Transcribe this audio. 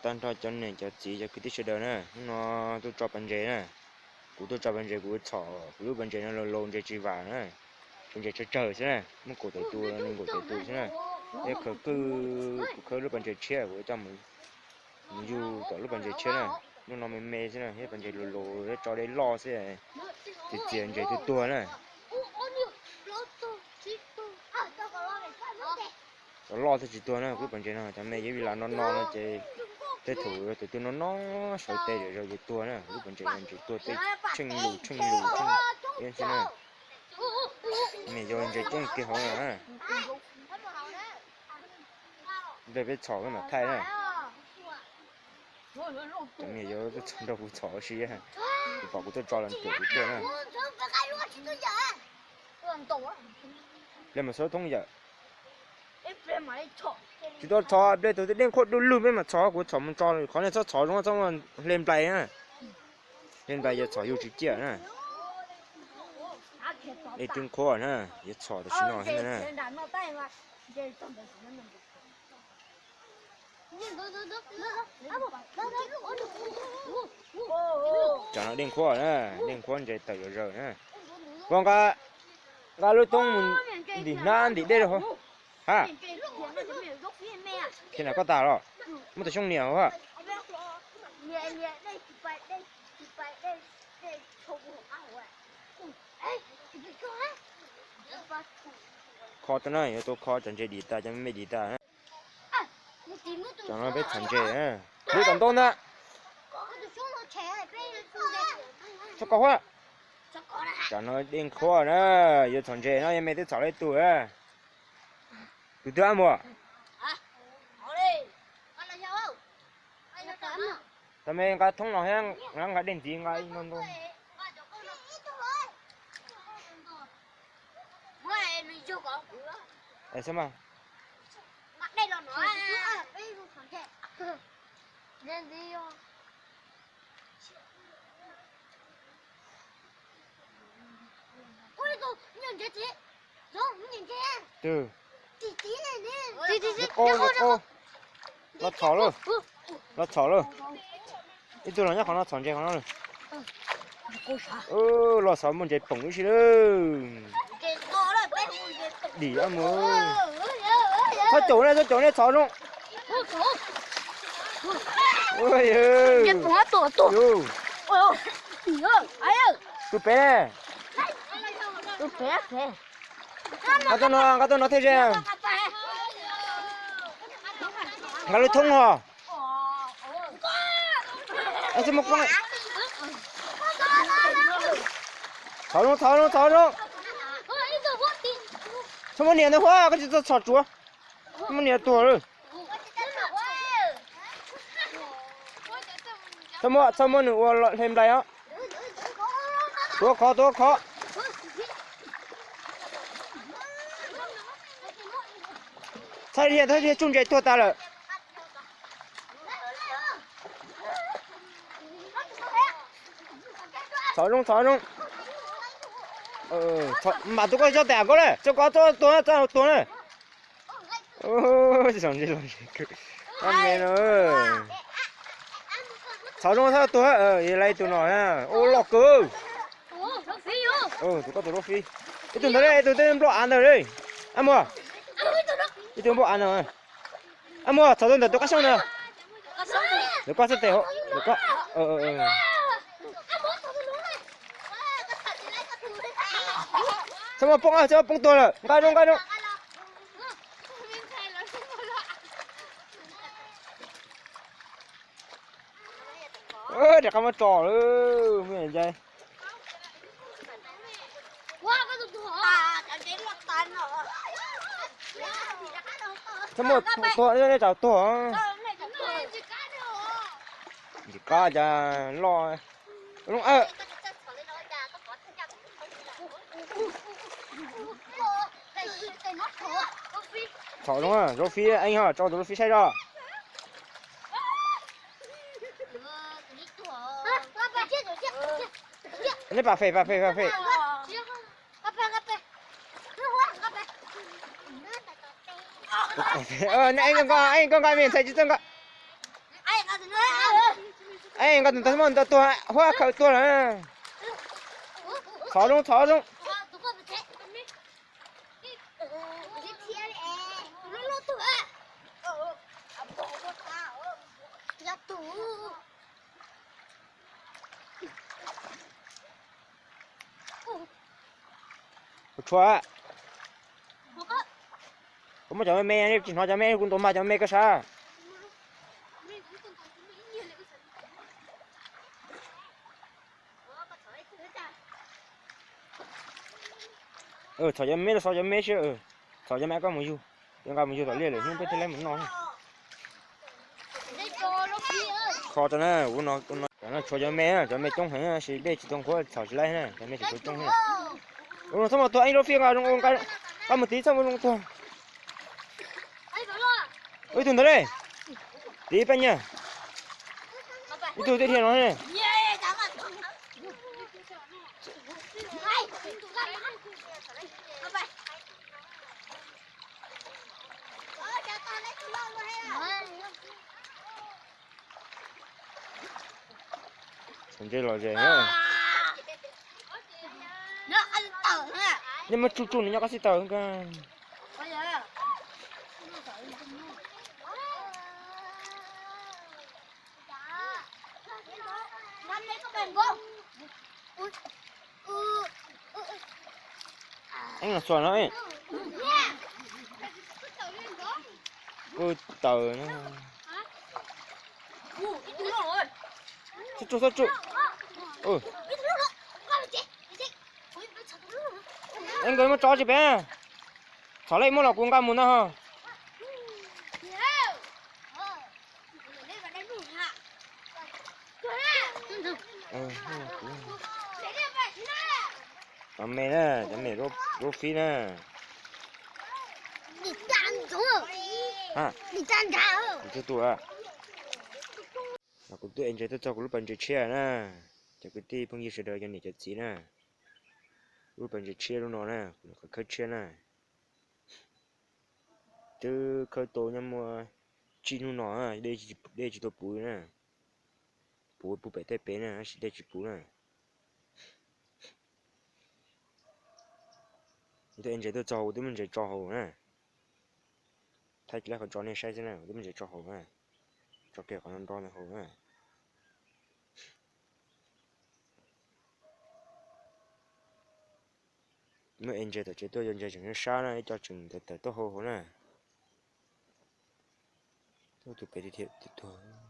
Tag nrho cov niam cov txiv cov kwv tij sawv daws na, hnub no tuaj tso pas ntses na. Kuv tuaj tso pas ntses, kuv txhom kuv lub pas ntses no laus laus, ntses tsis vam na, pas ntses tsawg tsawg xwb na, muab kaum tawm tus, nees nkaum tawm tus xwb na. Thiab khawb, kuv khawb lub pas ntses tshiab, kuv coj mus yug tom lub pas ntses tshiab na. Hnub no me me xwb na, thiab pas ntses laus laus, tso dej loj xwb, txias txias ntses tuag tuag na. Cov loj thiaj tsis tuag na, kuv lub pas ntses no, cov me yog vim las no no no ces tej thaum tus twg no no sawv tes zom zaws ces tuag na, kuv lub pas ntses no ntses tuag tej tsheej lus tsheej lus tsheej na. Me yog ntses coob kiag hauv na. Nplej peb txhom peb mam thaij na. Cov me yog txhom nrog kuv txhom ua si, kuv pom kuv tuaj tso los ruam kuv tuaj na. Nplej mas xob thoob yawm. Tsis tau txhom, nplej tus twb dej qhuav du lug peb mam txhom, kuv txhom mus tso, qhov nej txhob txhom zoo, txhob hle nplai na. Hle nplai yog txhom yug tsis ciaj na. Dej twb qhuav na, yuav txhom tam sim no thiab na. Tsam no dej qhuav na, dej qhuav ntses tawm zom zaws na. Koj nqa, nqa lub thoob mus ntim hnab ntim dej rau hauv. Ha, khi na koj tas los? Muab tus xyoob nias hauv ha. Kho tau na, yuav tau kho, cov ntses dim tas, cov me me dim tas. Tsam no peb txhom ntses, lub tom ntoo ntag. Txhob kov huab. Tsam no dej qhuav na, yuav txhom ntses no, yog me twb txhom lawm ib tug. Tus twg ab muag? Tau me nqa thoob los thiab, nqa dej ntxiv nqa ib no ntoo. Twg? Los txhom lauj, los txhom lauj. Ib tug los nyob qhov no txhom ntses qhov no. Los xav muaj ntses poom ib si lauj. Dim ab muag. Txhob caum ne, txhob caum ne, txhom zoo. Tus pem ne. Nqa tuaj no, nqa tuaj no thiaj ze. Nqa lub thoob ho. Txhob muab, txhob zoo, txhob zoo. Txhob muab nias ntawd huab, koj tsis txhob txhom tsuav. Txhob muab nias tuag lawm. Txhob muab, txhob muab nws ua hle nplai os. Tuav khov, tuav khov. Txhob dhia, txhob dhia, tsuj ntses tuag tas lawm. Txhob zoo, txhob zoo. Mam tus koj coj tes am koj le, txhob kov, txhob tuag, txhob tuag na. Txhob zoo, txhob tuag, yog lawv tus no, ua loj kawg. Tus koj tus lub fib. Ib tug ntawd, ib tug twb nploj av ntawd li. Ab muag. Ib tug nploj av ntawd. Ab muag, txhob tuag ntawm tus qab xyoob ntawd. Ntawm koj xwb tes, ntawm koj. Txhob muab poob, txhob muab poob tuag lawm, nqa zoo, nqa zoo. Rov qab muab tso lawm, me ntxhais. Txhob muab tuag, nej tsam tuag. Ntsim qab cas loj. Txhom zoo, zaub fib, tso tus zaub fib saib zog. Nej pam fem, pam fem, pam fem. Nej, koj nqa, koj nqa me ntxhais tsis txawj nqa. Nqa tus ntawd muaj ntau tuag, huab khaws tuag lawm. Txhov zoo, txhov zoo. Kuv tshuav. Kuv muab cov me me, tsis hnov cov me, kuv ntuas mas cov me koj sav. Txhom cov me, xov cov me xwb. Txhom cov me koj mus yug, yuav nqa mus yug tom liaj lawm hnub peb thiaj li mus noj. Kho rau na, ua no tshuav cov me, cov me coob heev, dej tsis tau nqhuav txhom tsis laib na, cov me tseem tshuav coob heev. Ua no txhob mus tuag, ib lub fij nqa zoo, nqa mus tiv txhob mus zoo tuag. Ib tug ntawd le, tiv paj nyiaj. Ib tug twb dhia no. Ntse los ze. Nej muab tsuj tsuj nws nyob qab xib taws. Eeb los xuas no. Kuj taws no. Txhob tsuj, txhob tsuj. Eeb, nkawd muab tso tsis pem. Txhom lej muab los kuv nqa mus no ho. Cov me na, cov me rub fib na. Kuv twb ntse tuaj txog kuv lub pas ntses tshiab na. Cov kwv tij phooj ywg sawv daws, cov niam cov txiv na, lub pas ntses tshiab lub no na, kuv qhov khawb tshiab na. Twb khawb tau nyob muaj tsib hnub no, dej tsis tau puv na. Puv puv pem tej pem na, tab sis dej tsis puv na. Kuv twb ev ntses tuaj txog hauv, twb muab ntses tso hauv na. Thaij kiag qhov tso nej saib xwb na, kuv twb muab ntses tso hauv na. Tso kiag qhov nrov nrov ntawd hauv na. Muab ev ntses tom tsev tuaj, yog ntses tseem sab na, ib co tseem tawm tawm taub hau hauv na. Tus pem tiag tiag tuag.